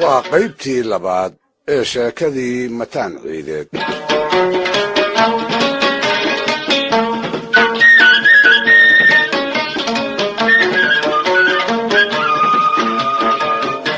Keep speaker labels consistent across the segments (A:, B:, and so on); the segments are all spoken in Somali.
A: Waa qaybtii labaad ee sheekadii Mataan Ciideed.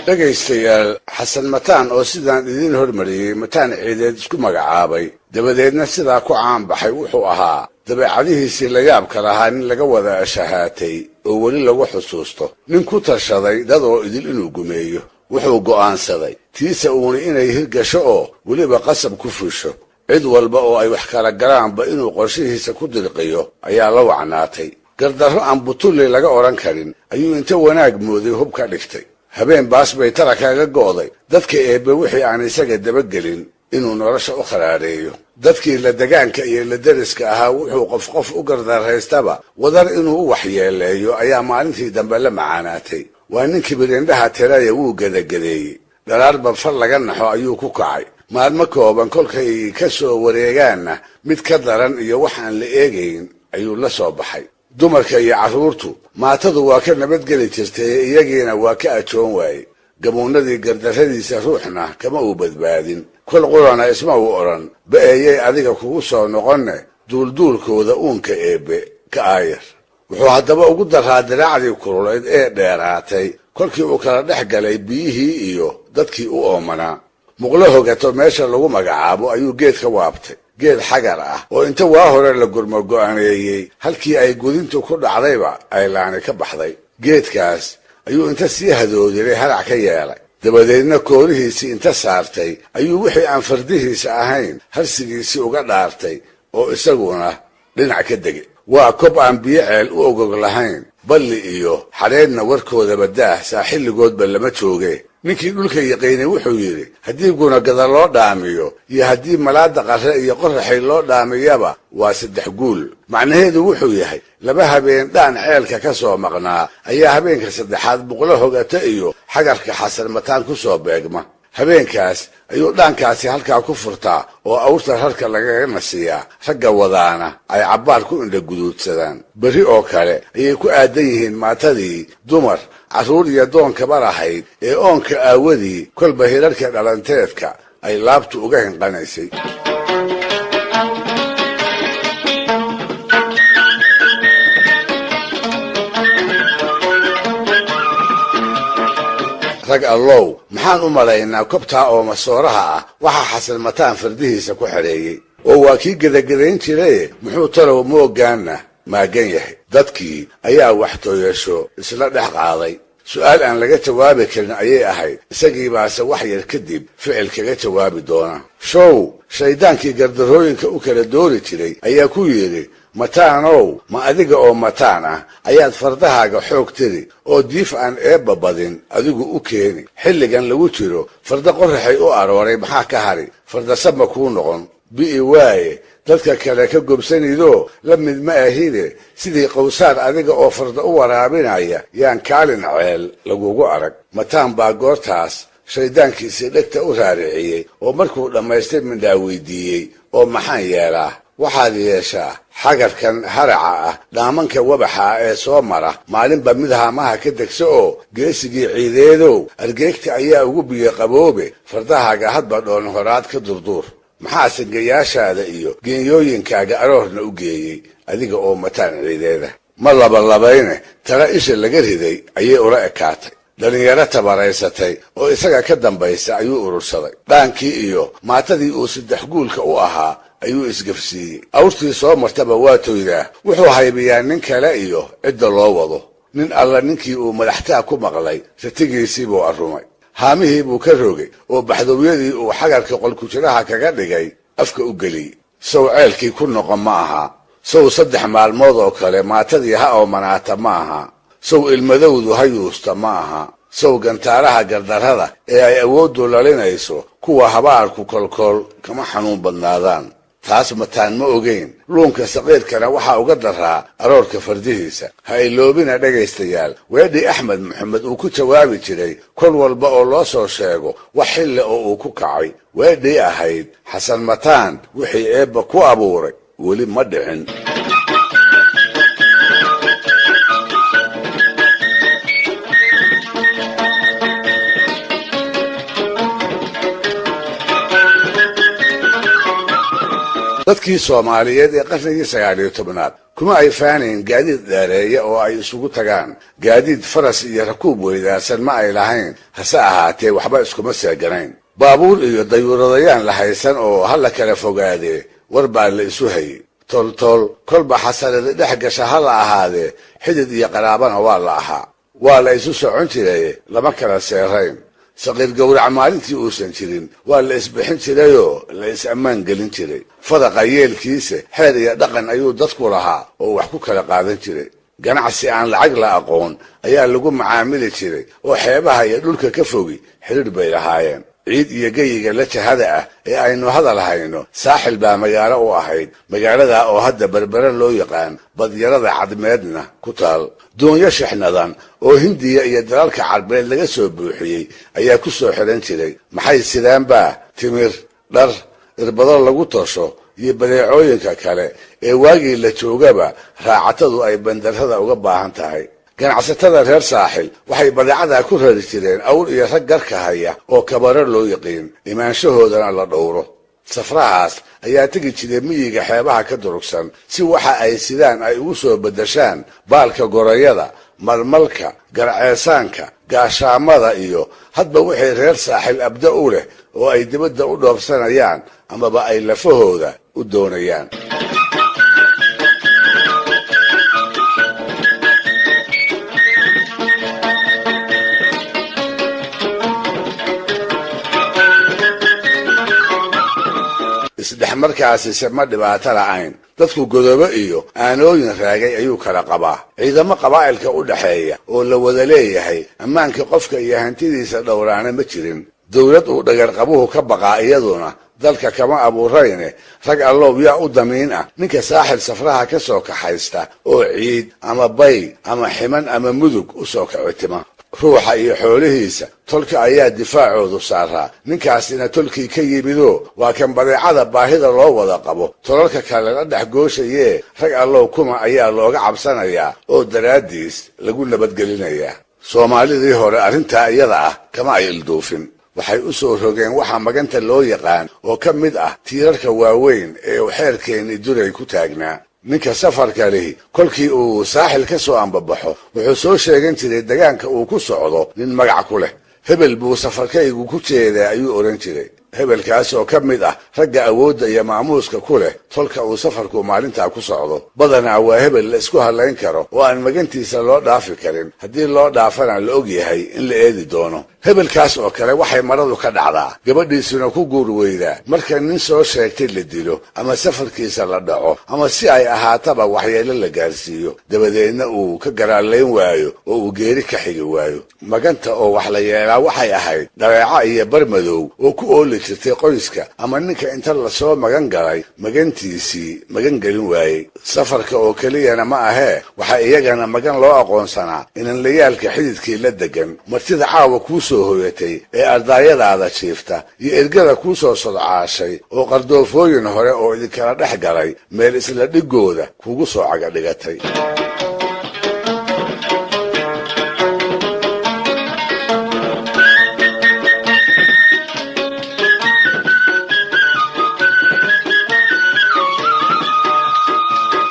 A: Dhegaystayaal, Xasan Mataan oo sidaan idiin hormariyey Mataan Ciideed isku magacaabay, dabadeedna sidaa ku caanbaxay, wuxuu ahaa dabeecadihiisii layaabka lahaa nin laga wada ashahaatay oo weli lagu xusuusto, nin ku tashaday dad oo idil inuu gumeeyo. Wuxuu go'aansaday tiisa uuni inay hirgasho oo weliba qasab ku fusho. Cid walba oo ay wax kala galaanba inuu qorshihiisa ku dirqiyo ayaa la wacnaatay. Gardarro aan butulli laga odhan karin ayuu inta wanaag mooday hub ka dhigtay. Habeen baas bay tara kaga go'day dadka eebbe wixii aan isaga dabagelin inuu nolosha u kharaadheeyo. Dadkii la degaanka iyo la deriska ahaa wuxuu qof qof u gardarraystaba wadar inuu u waxyeeleeyo ayaa maalintii dambe la macaanaatay. Waa ninkii birindhaha tiraya, wuu gedagadeeyey. Dharaarba far laga naxo ayuu ku kacay. Maalmo kooban kolkay ka soo wareegaanna mid ka daran iyo wax aan la eegayn ayuu la soo baxay. Dumarka iyo carruurtu maatadu waa ka nabadgeli jirtay, iyagiina waa ka ajoon waayey. Gamuunadii gardarradiisa ruuxna kama uu badbaadin. Kol qurana isma uu odhan ba'eeyay adiga kugu soo noqonne, duulduulkooda uunka eebbe ka aayar. Wuxuu haddaba ugu daraa diraacdii kululayd ee dheeraatay kolkii uu kala dhex galay biyihii iyo dadkii u oomanaa. Muqlo hogato meesha lagu magacaabo ayuu geed ka waabtay, geed xagar ah oo inta waa hore la gurmo go'aneeyey halkii ay gudintu ku dhacdayba ay laani ka baxday. Geedkaas ayuu inta sii hadoodiray harac ka yeelay. Dabadeedna koorihiisii inta saartay ayuu wixii aan fardihiisa ahayn harsigiisii uga dhaartay oo isaguna dhinac ka degay. Waa kob aan biyo ceel u ogog lahayn, balli iyo xadheedna warkoodaba daah, saaxilligoodba lama jooge. Ninkii dhulka yaqiinay wuxuu yidhi, haddii gunagada loo dhaamiyo iyo haddii malaada qarre iyo qoraxay loo dhaamiyaba waa saddex guul. Macnaheedu wuxuu yahay laba habeen dhaan ceelka ka soo maqnaa ayaa habeenka saddexaad buqlo hogata iyo xagarka Xasan Mataan ku soo beegma. Habeenkaas ayuu dhaankaasi halkaa ku furtaa oo awrta rarka lagaga nasiyaa, ragga wadaana ay cabbaar ku indhaguduudsadaan. Berri oo kale ayay ku aadan yihiin maatadii dumar, carruur iyo doonkaba lahayd ee oonka aawadii kolba hirarka dhalanteedka ay laabtu uga hinqanaysay. Rag allow, maxaan u malaynaa kobtaa oo masooraha ah waxaa Xasan Mataan fardihiisa ku xidheeyey? Oo waa kii gedagadayn jiraye, muxuu talow moogaanna maagan yahay? Dadkii ayaa waxtooyasho isla dhex qaaday. Su'aal aan laga jawaabi karin ayay ahayd, isagii baase wax yar kadib ficil kaga jawaabi doona. Show shayddaankii gardarrooyinka u kala doori jiray ayaa ku yidhi, "Mataanow, ma adiga oo mataan ah ayaad fardahaaga xoog tiri oo diif aan eebba badin adigu u keeni? Xilligan lagu jiro farda qorraxay u arooray maxaa ka hari? Fardasama kuu noqon bi'i waaye, dadka kale ka gobsanidoo la mid ma ahide. Sidii qowsaar adiga oo farda u waraabinaya yaan kaalin ceel lagugu arag." Mataan baa goortaas shayddaankiisii dhegta u raariciyey oo markuu dhammaystay mindhaa weydiiyey, "Oo maxaan yeelaa?" "Waxaad yeeshaa, xagarkan haraca ah dhaamanka wabaxa ah ee soo mara maalinba mid haamaha ka degso oo geesigii ciideedow argeegta ayaa ugu biyo qaboobe, fardahaaga hadba dhoon horaad ka durduur. Maxaa sangayaashaada iyo geenyooyinkaaga aroorna u geeyey adiga oo Mataan Ciideeda?" Ma labalabayne, tala isha laga riday ayay ula ekaatay. Dhallinyaro tabaraysatay oo isaga ka dambaysa ayuu urursaday. Dhaankii iyo maatadii uu saddex guulka u ahaa ayuu isgafsiiyey. Awrtii soo martaba waa toydaa. Wuxuu haybiyaa nin kale iyo cidda loo wado. Nin alla ninkii uu madaxtaa ku maqlay ratigiisii buu arrumay. Haamihii buu ka rogay oo baxdowyadii uu xagarka qolkujiraha kaga dhigay afka u geliyey. Sow ceelkii ku noqon ma aha? Sow 3 maalmood oo kale maatadii ha oomanaata ma aha? Sow ilmadowdu ha yuusta ma aha? Sow gantaaraha gardarrada ee ay awooddu lalinayso kuwa habaarku kolkool kama xanuun badnaadaan? Taas Mataan ma ogeyn. Luunka saqiirkana waxaa uga daraa aroorka fardihiisa. Ha iloobina, dhegaystayaal, weedhii Axmed Maxamed uu ku jawaabi jiray kol walba oo loo soo sheego wax xilli oo uu ku kacay, weedhii ahayd, "Xasan Mataan wixii eebba ku abuuray weli ma dhicin." Dadkii Soomaaliyeed ee qarnigii 19aad kuma ay faanayn gaadiid dheereeya oo ay isugu tagaan. Gaadiid faras iyo rakuub weydaarsan ma ay lahayn, hase ahaatee waxba iskuma seeganayn. Baabuur iyo dayuuradayaan la haysan oo ha la kala fogaadee war baa la isu hayey. Toltol kolba xasanada dhex gasha ha la ahaadee, xidid iyo qaraabana waa la ahaa. Waa la isu socon jiraye lama kala seerayn. Saqiir gowrac maalintii uusan jirin waa la isbixin jirayoo la is ammaan gelin jiray. Fadaqa yeelkiise xeer iyo dhaqan ayuu dadku lahaa oo wax ku kala qaadan jiray. Ganacsi aan lacag la aqoon ayaa lagu macaamili jiray oo xeebaha iyo dhulka ka fogi xidhiidh bay lahaayeen. Ciid iyo geyiga la jahada ah ee aynu hadal hayno, Saaxil baa magaalo u ahayd, magaaladaa oo hadda Berbere loo yaqaan, badyarada Cadmeedna ku taal. Doonyo shixnadan oo Hindiya iyo dalalka Carbeed laga soo buuxiyey ayaa ku soo xidhan jiray. Maxay sidaanbaa? Timir, dhar, irbado lagu tosho iyo badeecooyinka kale ee waagii la joogaba raacatadu ay bandarrada uga baahan tahay. Ganacsatada reer Saaxil waxay badeecadaa ku rari jireen awr iyo rag garka haya oo kabaro loo yaqiin, imaanshahoodana la dhowro. Safrahaas ayaa tegi jiray miyiga xeebaha ka durugsan si waxa ay sidaan ay ugu soo beddeshaan baalka gorayada, malmalka, garceesaanka, gaashaamada iyo hadba wixii reer Saaxil abdo u leh oo ay dibadda u dhoobsanayaan amaba ay lafahooda u doonayaan. Isdhexmarkaasise ma dhibaato la'ayn. Dadku godobo iyo aanooyin raagay ayuu kala qabaa. Ciidamo qabaa'ilka u dhexeeya oo la wada leeyahay, ammaanka qofka iyo hantidiisa dhowraana ma jirin. Dowlad uu dhagarqabuhu ka baqaa iyaduna dalka kama abuurayne, rag allow yaa u damiin ah ninka Saaxil safraha ka soo kaxaysta oo ciid ama bay ama ximan ama mudug u soo kicitima? Ruuxa iyo xoolihiisa tolka ayaa difaacoodu saaraa. Ninkaasina tolkii ka yimidoo waa kan badeecada baahida loo wada qabo tolalka kale la dhex gooshayee, rag allow kuma ayaa looga cabsanayaa oo daraaddiis lagu nabadgelinayaa? Soomaalidii hore arrintaa iyada ah kama ay ilduufin. Waxay u soo rogeen waxa maganta loo yaqaan oo ka mid ah tiirarka waaweyn ee uu xeerkeennii duray ku taagnaa. Ninka safarka lihi kolkii uu Saaxil ka soo ambabaxo wuxuu soo sheegan jiray degaanka uu ku socdo nin magac ku leh. Hebel buu safarkaygu ku jeedaa, ayuu odhan jiray. Hebelkaas oo ka mid ah ragga awoodda iyo maamuuska ku leh tolka uu safarku maalintaa ku socdo. Badanaa waa hebel la isku hadlayn karo oo aan magantiisa loo dhaafi karin, haddii loo dhaafana la og yahay in la eedi doono. Hebelkaas oo kale waxay maradu ka dhacdaa, gabadhiisuna ku guur weydaa, marka nin soo sheegtay la dilo ama safarkiisa la dhaco ama si ay ahaataba waxyeelo la gaarsiiyo, dabadeedna uu ka garaalayn waayo oo uu geeri ka xigi waayo. Maganta oo wax la yeelaa waxay ahayd dhaleeca iyo barmadow oo ku ooli jirtay qoyska ama ninka inta lasoo magan galay magantiisii magan gelin waayey. Safarka oo keliyana ma ahee, waxaa iyagana magan loo aqoonsanaa inanlayaalka xididkii la degan, martida caawa kuu soo hoyatay ee ardaayadaada jiifta iyo ergada kuu soo sodcaashay oo qardoofooyin hore oo idinkala dhex galay meel isla dhigooda kugu soo cagadhigatay.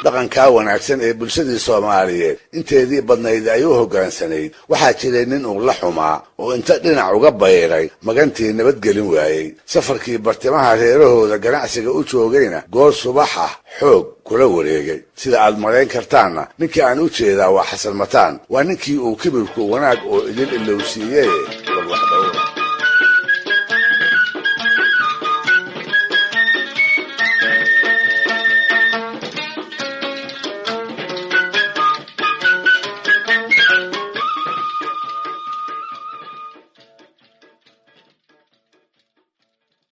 A: Dhaqankaa wanaagsan ee bulshadii Soomaaliyeed inteedii badnayd ay u hoggaansanayd, waxaa jiray nin uu la xumaa oo inta dhinac uga bayray magantii nabadgelin waayey. Safarkii bartimaha reerahooda ganacsiga u joogayna goor subax ah xoog kula wareegay. Sida aad malayn kartaanna, ninkii aan u jeedaa waa Xasan Mataan. Waa ninkii uu kibirku wanaag oo idil ilowsiiyey. Bal wax dhowra.